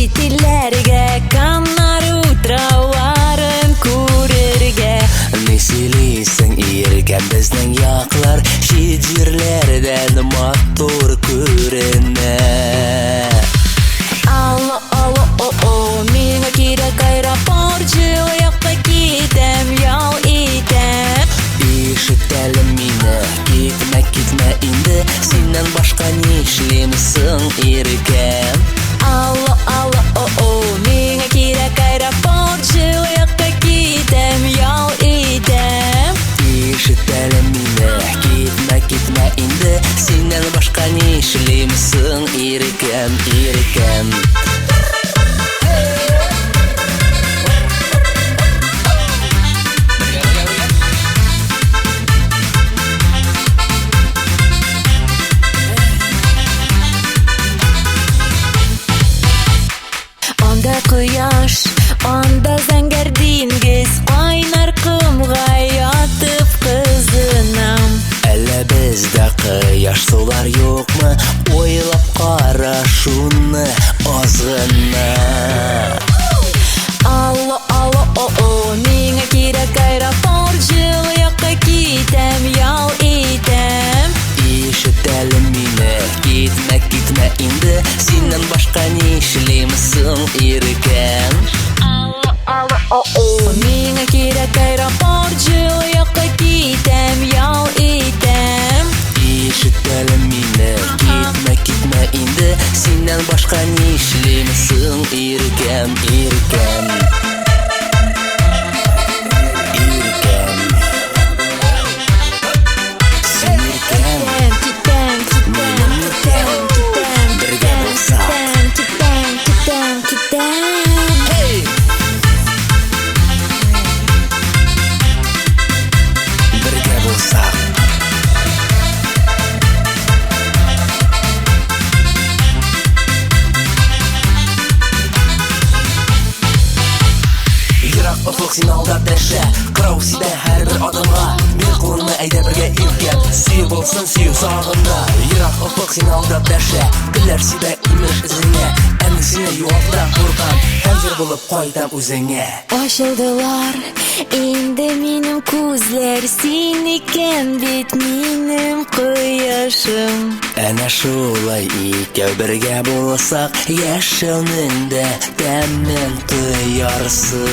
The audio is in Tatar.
Чит илләргә, Канар утрауларын күрергә. Ни сөйлисең, иркәм, безнең яклар чит җирләрдән матур күренә. Алло, алло, о-о, миңа кирәк аэропорт, җылы якка китәм, ял итәм. Ишет әле мине, китмә, китмә инде, синнән башка нишлим соң, иркәм? Алло, алло, о-о, миңа кирәк аэропорт, җылы якка китәм, ял итәм. Ишет әле мине, китмә, китмә инде, синнән башка нишлим соң, иркәм, иркәм? Анда кояш, анда зәңгәр диңгез, кайнар комга ятып кызынам. Әллә бездә кояш сулар юкмы? Уйлап кара шуны аз гына. Алло, алло, о-о, миңа кирәк аэропорт, җылы якка китәм, ял итәм. Ишет әле мине, китмә, китмә инде, синнән башка нишлим соң, иркәм? Алло, алло, о-о, миңа кирәк аэропорт, җылы якка китәм, ял итәм. Ишет әле мине, китмә, китмә инде, синнән башка нишлим соң, иркәм, иркәм? Иркәм. Син иркәм. Китәм, китәм, китәм, китәм, Бергә булсак. китәм, китәм, китәм. Hey! Бергә булсак. Ерак офык син алда дәшә, кырау сибә һәрбер адымга. Бир кулыңны, әйдә бергә, иркәм, сөю булсын сөю сагында. Ерак офык син алда дәшә, гөлләр сибә имеш үзеңә. Ә мин сине югалтудан куркам һәм җыр булып кайтам үзеңә. Ачылдылар инде минем күзләр, син икән бит минем кояшым. Әнә шулай икәү бергә булсак, яшәүнең дә тәмен тоярсың.